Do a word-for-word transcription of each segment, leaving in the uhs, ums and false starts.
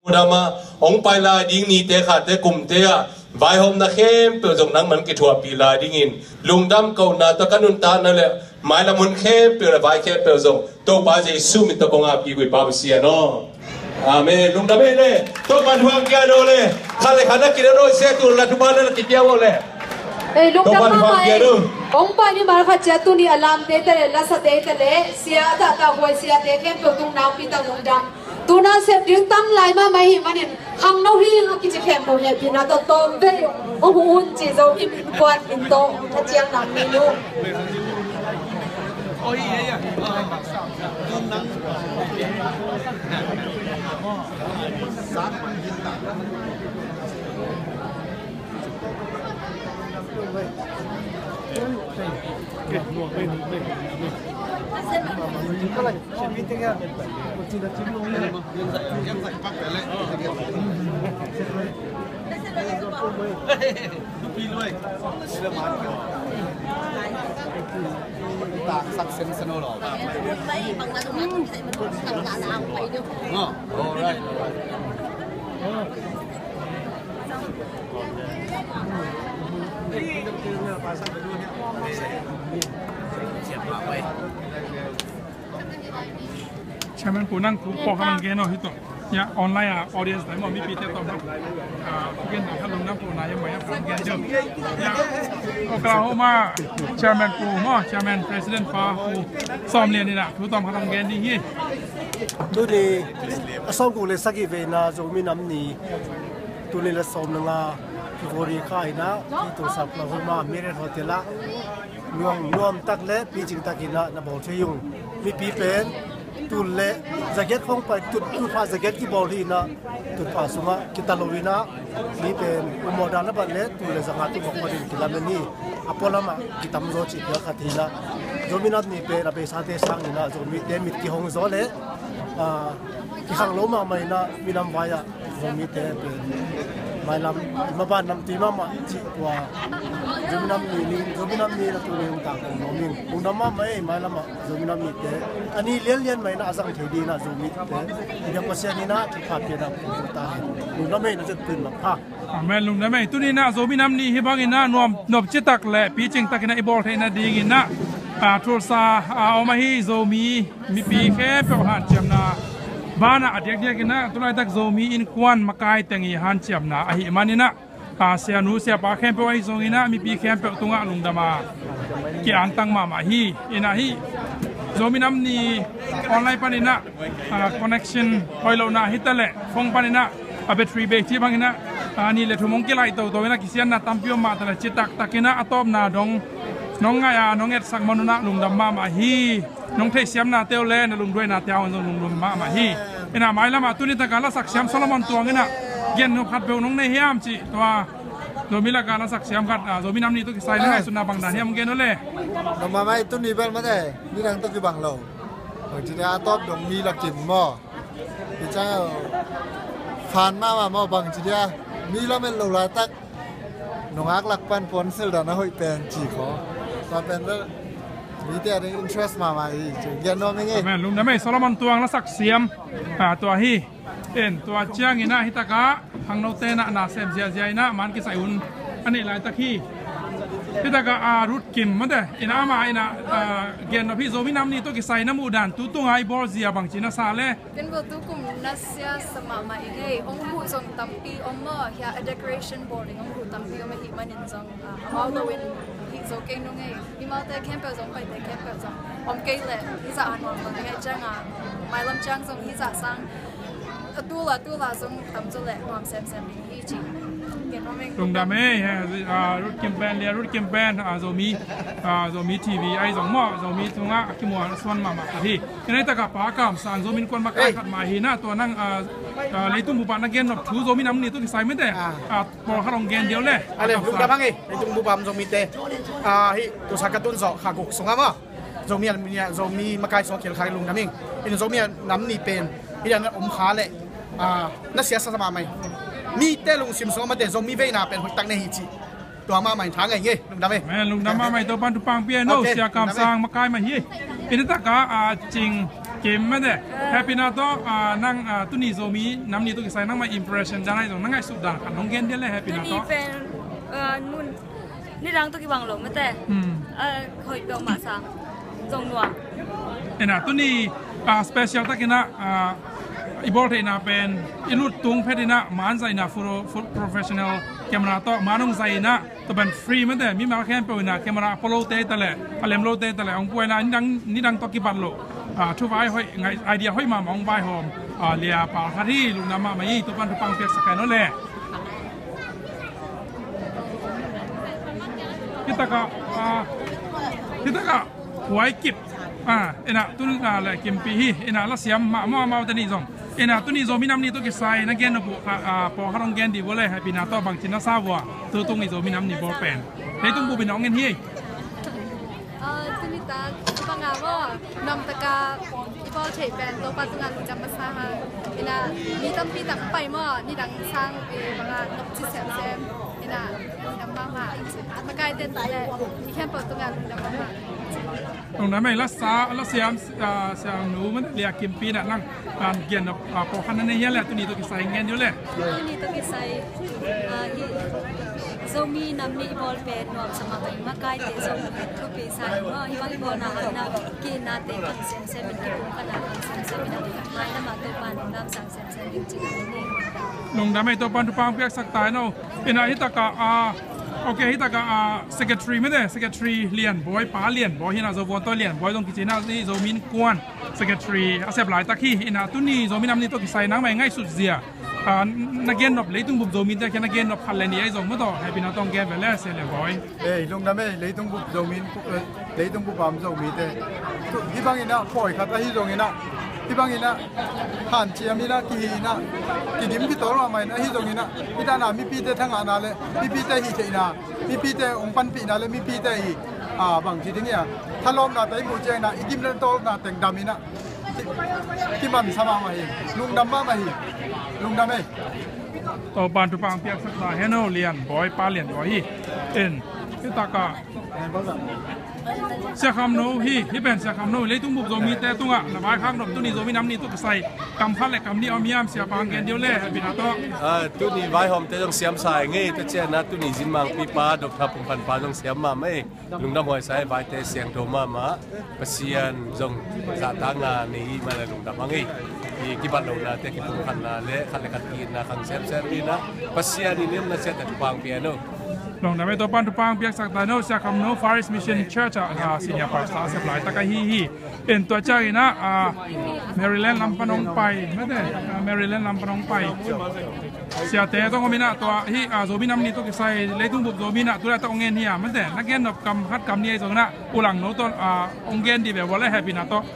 Dama hong pai lai ding nite khate kumte ah vaihawmna khempeuh zong nangman kithuahpih lai dingin lungdam kohna tawh ka nuntakna le mailam hun khempeuh le vai khempeuh zong Topa Jesu min tawh kong apkik uh hi, Pa Pasian aw. Amen. Lungdam ei le. Topa in huang kia no le. Khat le khat na kina no sia tu la tu ba na kipia wo le. Ei, lungdam mahmah ei. Hong pai ni mal khat cia tuni a lamte te le lasate te le sia a tahtak huai siate khempeuh tung nakpi tak lungdam. Tuna sep ding tam lai mahmah hi manin khangno hi a kici khempeuh hehpihna tawh tawm vei hong huh un ci zo in innkuan in tawh a ciang nam ni nu. Chairman Pu, nang thu pawlkhat hong gen aw hi tawh. Ya, online a audience tai maw, mipite tawh maw. Ah, thu gen dan khat lungdam kohna ya mai a hong gen deuh. Ya, Oklahoma Chairman Pu maw, Chairman President pa Pu Sawm Lian in ah thu tawm khat hong gen ding hi. Tuni a sawmguk le sagih veina Zomi Nam Ni, tuni le sawm le nga February kha in ah, i Tulsa Oklahoma Marriott Hotel ah nuam, nuam tak le picing tak in ah na bawl thei ung. Mipi pen tul le zagiat khong pai, tul, tul pha zagiat kibawl hi in ah, tul pha sungah kita lo in ah, mi pen ummawh dan a bat le tul le zanga tul mawk panin kilamen hi. A pualam ah kitam zaw cih piak khat hi in ah, Zomi Nam Ni pen a beisate sang in ah Zomite mit kihong zaw le, ah, kikhang lo mahmah in ah minam vai ah Zomite pen mailam i maban namtui mahmah cih tua Zomi Nam Ni ni, Zomi Nam Ni na tuni hong tangkong nuam ing. Lungdam mahmah ei, mailam ah Zomi Nam Nite a ni lianlian mah in ah a zang thei ding in ah Zomite i biak Pasian in ah thupha pia in ah pumpu ta hen. Lungdam ei, na zet pin mangpha. Amen. Lungdam ei. Tuni in ah Zomi Nam Ni hi bangin ah nuam, nuam citak le picing takin ah i bawl theihna dingin ah, ah, Tulsa a om ahi Zomi mipi khempeuh hanciamna banah a diakdiakin ah tulaitak Zomi innkuan makai teng i hanciamna ahih manin ah, ah, sianu siapa khempeuh ahi zongin ah mipi khempeuh tungah lungdam a ki-antang mahmah hi. In ah hih Zomi Nam Ni online panin ah, ah, connection hoih lohna hi ta leh phone panin ah a battery bei ci bangin ah, ah, nih le thum hong kilaih toto in ah kisianna tampi om mah ta leh citak takin ah a tawpna dong nong ngaih a nong etsak man un ah lungdam mahmah hi. Nong theihsiamnate uh le na lungduainate uh zong lungdam mahmah hi. In ah mailam ah tuni tak a lasak siam Solomon Tuang in ah gen nop khat peuh nong nei hiam cih tua Zomi lak a lasak siam khat, ah, Zomi Nam Ni tawh kisai na ngaihsutna bang dan hiam gen uh le. Nong mahmah ei, tuni bel mate nidang tawh kibang lo. Bangci dia a tawp dong mi lakim maw. Hi ciang fan mahmah maw, bangci dia mi lamen lo laitak nungak lak pan puansilh dan a hoih pen ci khaw. Tua pen bel mite a ding interest mahmah hi ci gen nuam ing ei. Amen. Lungdam ei. Solomon Tuang lasak siam, ah, tua hi. En, tua ciangin ah hi tak ah khangnote in ah na sem ziazia in ah man kisai hun a neih laitak hi. Hi tak ah, ah, Ruth Kim mate in ah amah in ah, ah, gen nop hi. Zomi Nam Ni tawh kisai na muh dan tu tung a i bawl zia bangci na sa le. Ken bel tu kum na siasa mahmah ing ei. Hong huh zong tampi om maw, hia a decoration bawl ding hong huh tampi om ahih manin zong, ah, amau lo in hih zo kei nung ei. Mimaute khempeuh zong, Paite khempeuh zong om kei leh hih zah a nuam lo ding ahih ciang a, mailam ciang zong hih zah sang a tul a tul a zong tam zaw leh nuam semsem ding hi ci. Ken nuam ing. Lungdam ei. Ah, Ruth Kim pen, lia Ruth Kim pen, ah, Zomi, ah, Zomi T V ahi zong maw, Zomi tungah a kimuan a suan mahmah khat hi. Hi nai takah Pa Kam Sang, Zomi Innkuan makai khat mah hi na, tua nang, ah, ah, leitung bup ah na gen nop thu Zomi Nam Ni tawh kisai mite, ah, pawlkhat hong gen diau le. A le, lungdam hang ei, leitung bup ah om Zomite. Ah, hih Tulsa ka tun zawh kha guk sungah maw, Zomi, Zomi makai sungah khel kha lungdam ing. In Zomi Nam Ni pen hih dan a om kha leh, ah, na siasa mahmah ei. Mite lungsim sungah mate Zomi veina pen hoihtak nei hi cih tua mahmah in thang ei ngei. Lungdam ei. Amen. Lungdam mahmah ei. Topa'n thupha hong pia hen. Ok, Sia Kam Sang makai mah hi. Hi nai takah, ah, Cing, Kim mate. Happy na tawh, ah, nang, ah, tuni Zomi nam ni tawh kisai nangmah impression dan ahi zong na ngaihsut dan khat nong gen dia le, happy na tawh. Tuni pen, ah, nun nidang tawh kibang lo mate. Hmm. Ah, hoih peuhmah sang zong nuam. Ina tuni, ah, special takin ah, ah, i bawl theihna pen i lut tung phet in ah, man zaihna full, full professional camera tawh man hong zaih in ah, tua pen free mate, mimal khempeuh in ah camera a pua lote ta leh, a lem lote ta leh hong pua in ah, nidang, nidang tawh kibat loh, ah, thu vai hoih, ngai, idea hoih mahmah hong vaihawm, ah, lia pal khat hi. Lungdam mahmah hi, Topan thupha hong piaksak hen aw le. Hi takah, ah, hi takah Huai Kip, ah, ina tun, ah, le Kimpi hi, ina lasiam mah maw, amau te nih zong. Ina tuni Zomi nam ni tawh kisai na gen nop uh, ah, ah, pawlkhat hong gen dih vua le, happy na tawh bangci na sa vua, tutung i Zomi nam ni bawl pen. Leitung bup in hong en hi. Ah, tuni tak, bang a maw, nam taka i bawl thei pen, Topa tungah lungdam masa ha. Ina, mi tampi tak pai maw, nidang sang, eh, bang a, nop ci semsem. Ina, lungdam mahmah. Makaite le, i khempeuh tungah lungdam mahmah. Lungdam ei, lasa, lasiam, ah, siamnu mate, Lia Kimpi na nang, ah, gen nop, ah, pawlkhat na nei hia le, tuni tawh kisai gen dih le. Tuni tawh kisai, ah, hi, Zomi nam ni i bawl pen nuamsa mahmah, makaite zong thupi sa hi maw, hi bang i bawlna khatna, ki-itnate khang semsem in, kipumkhatna khang semsem in, mai lamah Topa in lungdam sang semsem ding ci hi. Lungdam ei, Topan thupha hong piaksak ta hen aw. Ina hi takah, ah, ok, hi takah, ah, secretary mate, secretary Lian Bawi, Pa Lian Bawi hi na, Zovuan tawh Lian Bawi zong kici na, Zomi Innkuan secretary a sep laitak hi. Ina tuni Zomi nam ni tawh kisai nangmah i ngaihsut zia, ah, na gen nop, leitung bup Zomite kiang na gen nop khat le nih ahi zong maw tawh, happy na tawh hong gen ve le, Sia Lian Bawi. Ei, lungdam ei, leitung bup Zomi, eh, leitung bup a om Zomite. Hih bangin ah, pawi khat ahi zongin ah, hih bangin ah, hanciam in ah, kihi in ah, kidim kitawl mahmah in ahi zongin ah, hih dan a mipite thangahna le, mipite hih theihna, mipite hong panpihna le, mipite i, ah, bangci ding hi a, thalawpna tawh i muh ciangin ah, i gim le tawlna teng dam in ah, ki, kimansa mahmah hi, lungdam mahmah hi, lungdam ei. Topan thupha hong piaksak ta hen aw, Lian Bawi, Pa Lian Bawi hi. En, hi takah Sia Kham No hi, hi pen Sia Kham No, leitung bup Zomite tungah na vaikhak nop, tuni Zomi nam ni tawh kisai kam khat le kam nih a om hiam, Siapa hong gen dih le, happy na tawh. Ah, tuni vaihawmte zong siam sa ing ei, tua ciangin ah tuni Zin Mangpipa, Doctor Pum Khan Pa zong siam mahmah ei. Lungdam huai sa ei, vaite siangtho mahmah. Pasian zong zahtakna nei hi manin lungdam hang ei. I kibat lohnate, kipumkhatna le khat le khat ki-itna khang semsem in ah, Pasian in i omna siate thupha hong pia hen aw. Lungdam ei, Topan thupha hong piaksak ta hen aw. Sia Kham No, Far East Mission Church ah, ah, senior pastor a sep laitak ahi hi. En, tua ciangin ah, ah, Maryland lam pan hong pai mate, ah, Maryland lam pan hong pai siate zong om in ah, tua hi, ah, Zomi nam ni tawh kisai, leitung bup Zomi in ah, tu laitak hong en hi a mate, na gen nop kam khat kam nih ahi zongin ah, U Lang No tawh, ah, hong gen dih ve vua le, happy na tawh.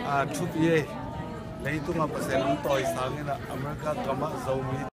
Ah, thupi ei. Leitung a Pasian hong tawisang in ah, America gam ah Zomi